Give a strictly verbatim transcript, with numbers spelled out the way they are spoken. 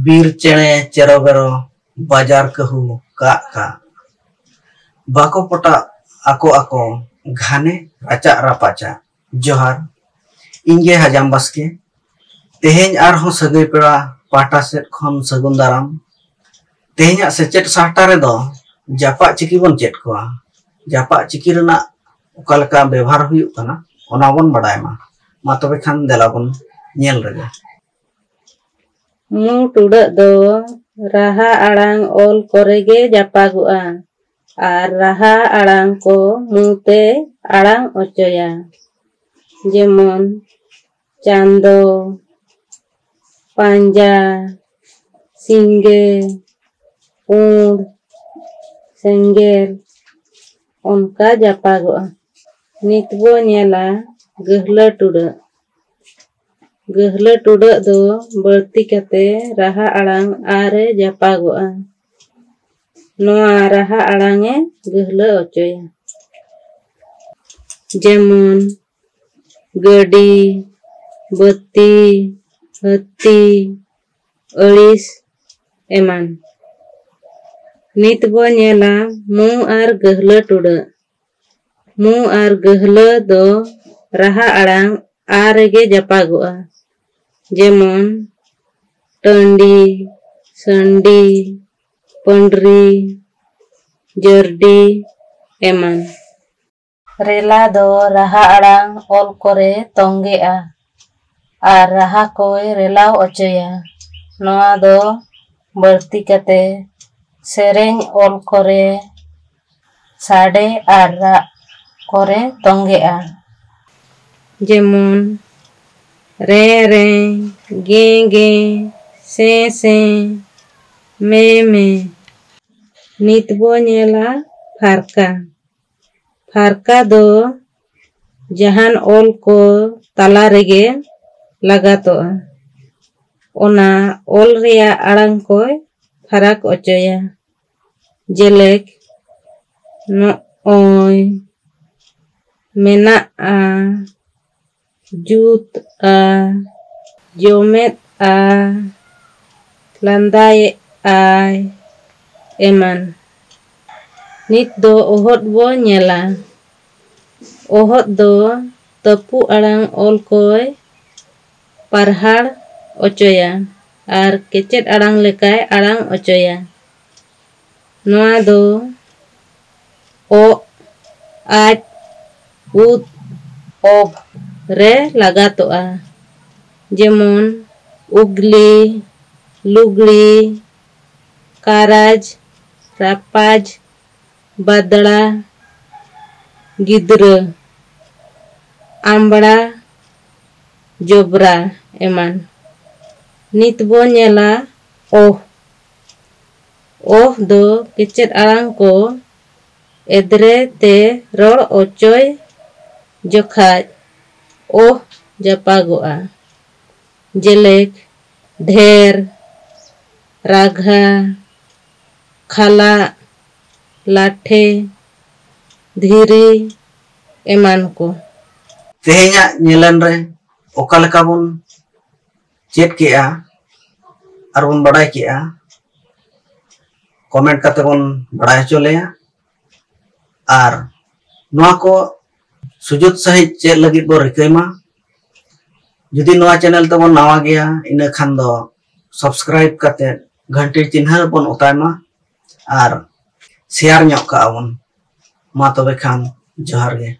ᱵᱤᱨ ᱪᱮᱬᱮ ᱪᱮᱨᱚ ᱵᱮᱨᱚ, ᱵᱟᱡᱟᱨ ᱠᱟᱹᱦᱩ ᱠᱟᱜ ᱠᱟᱜ᱾ ᱵᱟᱠᱚ ᱯᱚᱴᱟᱜ ᱟᱠᱚ ᱟᱠᱚ, ᱜᱷᱟᱱᱮ ᱨᱟᱪᱟᱜ ᱨᱟᱯᱟᱪᱟᱜ᱾ ᱡᱚᱦᱟᱨ, ᱤᱧ ᱜᱮ ᱦᱟᱡᱟᱢ ᱵᱟᱥᱠᱮ᱾ ᱛᱮᱦᱮᱧ ᱟᱨᱦᱚᱸ ᱥᱟᱹᱜᱟᱹᱭ ᱯᱮᱲᱟ ᱯᱟᱦᱴᱟ ᱥᱮᱫ ᱠᱷᱚᱱ ᱥᱟᱹᱜᱩᱱ ᱫᱟᱨᱟᱢ᱾ ᱛᱮᱦᱮᱧᱟᱜ ᱥᱮᱪᱮᱫ ᱥᱟᱦᱴᱟ ᱨᱮᱫᱚ ᱡᱟᱯᱟᱜ ᱪᱤᱠᱤ ᱵᱚᱱ ᱪᱮᱫ ᱠᱚᱣᱟ᱾ ᱡᱟᱯᱟᱜ ᱪᱤᱠᱤ ᱨᱮᱱᱟᱜ ᱚᱠᱟ ᱞᱮᱠᱟ ᱵᱮᱵᱷᱟᱨ ᱦᱩᱭᱩᱜ ᱠᱟᱱᱟ, ᱚᱱᱟ ᱵᱚᱱ ᱵᱟᱰᱟᱭ ᱢᱟ᱾ ᱢᱟ ᱛᱚᱵᱮ ᱠᱷᱟᱱ ᱫᱮᱞᱟ ᱵᱚᱱ ᱧᱮᱞ ᱞᱮᱜᱮ᱾ ᱢᱩ ᱴᱩᱰᱟᱹᱜ ᱫᱚ ᱨᱟᱦᱟ ᱟᱲᱟᱝ ᱚᱞ ᱠᱚᱨᱮ ᱜᱮ ᱡᱟᱯᱟᱜᱚᱜᱼᱟ ᱟᱨ ᱨᱟᱦᱟ ᱟᱲᱟᱝ ᱠᱚ ᱢᱩ ᱛᱮ ᱟᱲᱟᱝ ᱚᱪᱚᱭᱟ᱾ ᱡᱮᱢᱚᱱ ᱪᱟᱸᱫᱚ, ᱯᱟᱸᱡᱟ, ᱥᱤᱸᱜᱟᱹ, ᱯᱩᱸᱰ, ᱥᱮᱸᱜᱮᱞ, ᱚᱱᱠᱟ ᱡᱟᱯᱟᱜᱚᱜᱼᱟ᱾ ᱱᱤᱛ ᱵᱚ ᱧᱮᱞᱟ ᱜᱟᱹᱦᱞᱟᱹ ᱴᱩᱰᱟᱹᱜ᱾ ᱜᱟᱹᱦᱞᱟᱹ ᱴᱩᱰᱟᱹᱜ ᱫᱚ ᱵᱟᱹᱲᱛᱤ ᱠᱟᱛᱮ ᱨᱟᱦᱟ ᱟᱲᱟᱝ ᱟᱨ ᱮ ᱡᱟᱯᱟᱜᱚᱜᱼᱟ᱾ ᱱᱚᱣᱟ ᱨᱟᱦᱟ ᱟᱲᱟᱝ ᱮ ᱜᱟᱹᱦᱞᱟᱹ ᱚᱪᱚᱭᱟ᱾ ᱡᱮᱢᱚᱱ ᱜᱟᱹᱰᱤ, ᱵᱟᱹᱛᱤ, ᱦᱟᱹᱛᱤ, ᱟᱹᱲᱤᱥ ᱮᱢᱟᱱ᱾ ᱱᱤᱛ ᱵᱚ ᱧᱮᱞᱟ ᱢᱩ ᱟᱨ ᱜᱟᱹᱦᱞᱟᱹ ᱴᱩᱰᱟᱹᱜ᱾ ᱢᱩ ᱟᱨ ᱜᱟᱹᱦᱞᱟᱹ ᱫᱚ ᱨᱟᱦᱟ ᱟᱲᱟᱝ ᱟ ᱨᱮᱜᱮ ᱡᱟᱯᱟᱜᱚᱜᱼᱟ᱾ ᱡᱮᱢᱚᱱ ᱴᱟᱺᱰᱤ, ᱥᱟᱺᱰᱤ, ᱯᱟᱺᱰᱨᱤ, ᱡᱟᱹᱨᱰᱤ ᱮᱢᱟᱱ᱾ ᱨᱮᱞᱟ ᱫᱚ ᱨᱟᱦᱟ ᱟᱲᱟᱝ ᱚᱞ ᱠᱚᱨᱮ ᱛᱚᱸᱜᱮᱜᱼᱟ ᱟᱨ ᱨᱟᱦᱟ ᱠᱚᱭ ᱨᱮᱞᱟᱣ ᱚᱪᱚᱭᱟ᱾ ᱱᱚᱣᱟ ᱫᱚ ᱵᱟᱹᱲᱛᱤ ᱠᱟᱛᱮ ᱥᱮᱨᱮᱧ ᱚᱞ ᱠᱚᱨᱮ, ᱥᱟᱰᱮ ᱟᱨ ᱨᱟᱜ ᱠᱚᱨᱮ ᱛᱚᱸᱜᱮᱜᱼᱟ᱾ ᱡᱮᱢᱚᱱ ᱨᱮ ᱨᱮ, ᱜᱮ ᱜᱮ, ᱥᱮ ᱥᱮ, ᱢᱮ ᱢᱮ᱾ ᱱᱤᱛ ᱵᱚ ᱧᱮᱞᱟ ᱯᱷᱟᱨᱠᱟ᱾ ᱯᱷᱟᱨᱠᱟ ᱫᱚ ᱡᱟᱦᱟᱱ ᱚᱞ ᱠᱚ ᱛᱟᱞᱟ ᱨᱮᱜᱮ ᱞᱟᱜᱟᱛᱚᱜᱼᱟ᱾ ᱚᱱᱟ ᱚᱞ ᱨᱮᱭᱟᱜ ᱟᱲᱟᱝ ᱠᱚᱭ ᱯᱷᱟᱨᱟᱠ ᱚᱪᱚᱭᱟ᱾ ᱡᱮᱞᱮᱠ, ᱱᱚᱜᱼᱚᱭ, ᱢᱮᱱᱟᱜᱼᱟ, ᱡᱩᱛᱼᱟ, ᱡᱚᱢᱮᱫᱼᱟ, ᱞᱟᱸᱫᱟᱭᱮᱫ ᱟᱭ ᱮᱢᱟᱱ᱾ ᱱᱤᱛ ᱫᱚ ᱚᱦᱚᱫ ᱵᱚ ᱧᱮᱞᱟ᱾ ᱚᱦᱚᱫ ᱫᱚ ᱛᱟᱹᱯᱩ ᱟᱲᱟᱝ ᱚᱞ ᱠᱚᱭ ᱯᱟᱨᱦᱟᱲ ᱚᱪᱚᱭᱟ ᱟᱨ ᱠᱮᱪᱮᱫ ᱟᱲᱟᱝ ᱞᱮᱠᱟᱭ ᱟᱲᱟᱝ ᱚᱪᱚᱭᱟ᱾ ᱱᱚᱣᱟ ᱫᱚ ᱚᱜ, ᱟᱡ, ᱩᱫ, ᱚᱵ ᱨᱮ ᱞᱟᱜᱟᱛᱚᱜᱼᱟ᱾ ᱡᱮᱢᱚᱱ ᱩᱜᱽᱞᱤ, ᱞᱩᱜᱽᱲᱤ, ᱠᱟᱨᱟᱡᱽ, ᱨᱟᱯᱟᱡᱽ, ᱵᱟᱫᱽᱲᱟ, ᱜᱤᱫᱽᱨᱟᱹ, ᱟᱢᱵᱽᱲᱟ, ᱡᱚᱵᱽᱨᱟ ᱮᱢᱟᱱ᱾ ᱱᱤᱛ ᱵᱚ ᱧᱮᱞᱟ ᱚᱦ᱾ ᱚᱦ ᱫᱚ ᱠᱮᱪᱮᱫ ᱟᱲᱟᱝ ᱠᱚ ᱮᱫᱽᱨᱮ ᱛᱮ ᱨᱚᱲ ᱚᱪᱚᱭ ᱡᱚᱠᱷᱟᱡ ᱚᱦ ᱡᱟᱯᱟᱜᱚᱜᱼᱟ᱾ ᱡᱮᱞᱮᱠ, ᱰᱷᱮᱨ, ᱨᱟᱜᱷᱟ, ᱠᱷᱟᱞᱟᱜ, ᱞᱟᱴᱷᱮ, ᱫᱷᱤᱨᱤ ᱮᱢᱟᱱ ᱠᱚ᱾ ᱛᱮᱦᱮᱧᱟᱜ ᱧᱮᱞᱮᱱ ᱨᱮ ᱚᱠᱟ ᱞᱮᱠᱟ ᱵᱚᱱ ᱪᱮᱫ ᱠᱮᱜᱼᱟ ᱟᱨ ᱵᱚᱱ ᱵᱟᱰᱟᱭ ᱠᱮᱜᱼᱟ, ᱠᱚᱢᱮᱱᱴ ᱠᱟᱛᱮ ᱵᱚᱱ ᱵᱟᱰᱟᱭ ᱦᱚᱪᱚ ᱞᱮᱭᱟ᱾ ᱟᱨ ᱱᱚᱣᱟ ᱠᱚ ᱥᱩᱡᱩᱛ ᱥᱟᱺᱦᱤᱡ ᱪᱮᱫ ᱞᱟᱹᱜᱤᱫ ᱵᱚ ᱨᱤᱠᱟᱹᱭ ᱢᱟ᱾ ᱡᱩᱫᱤ ᱱᱚᱣᱟ ᱪᱮᱱᱮᱞ ᱛᱮᱵᱚᱱ ᱱᱟᱣᱟ ᱜᱮᱭᱟ, ᱤᱱᱟᱹ ᱠᱷᱟᱱ ᱫᱚ ᱥᱟᱵᱥᱠᱨᱟᱭᱤᱵ ᱠᱟᱛᱮ ᱜᱷᱟᱱᱴᱤ ᱪᱤᱱᱦᱟᱹ ᱵᱚᱱ ᱚᱛᱟᱭ ᱢᱟ ᱟᱨ ᱥᱮᱭᱟᱨ ᱧᱚᱜ ᱠᱟᱜᱼᱟ ᱵᱚᱱ᱾ ᱢᱟ ᱛᱚᱵᱮ ᱠᱷᱟᱱ ᱡᱚᱦᱟᱨ ᱜᱮ᱾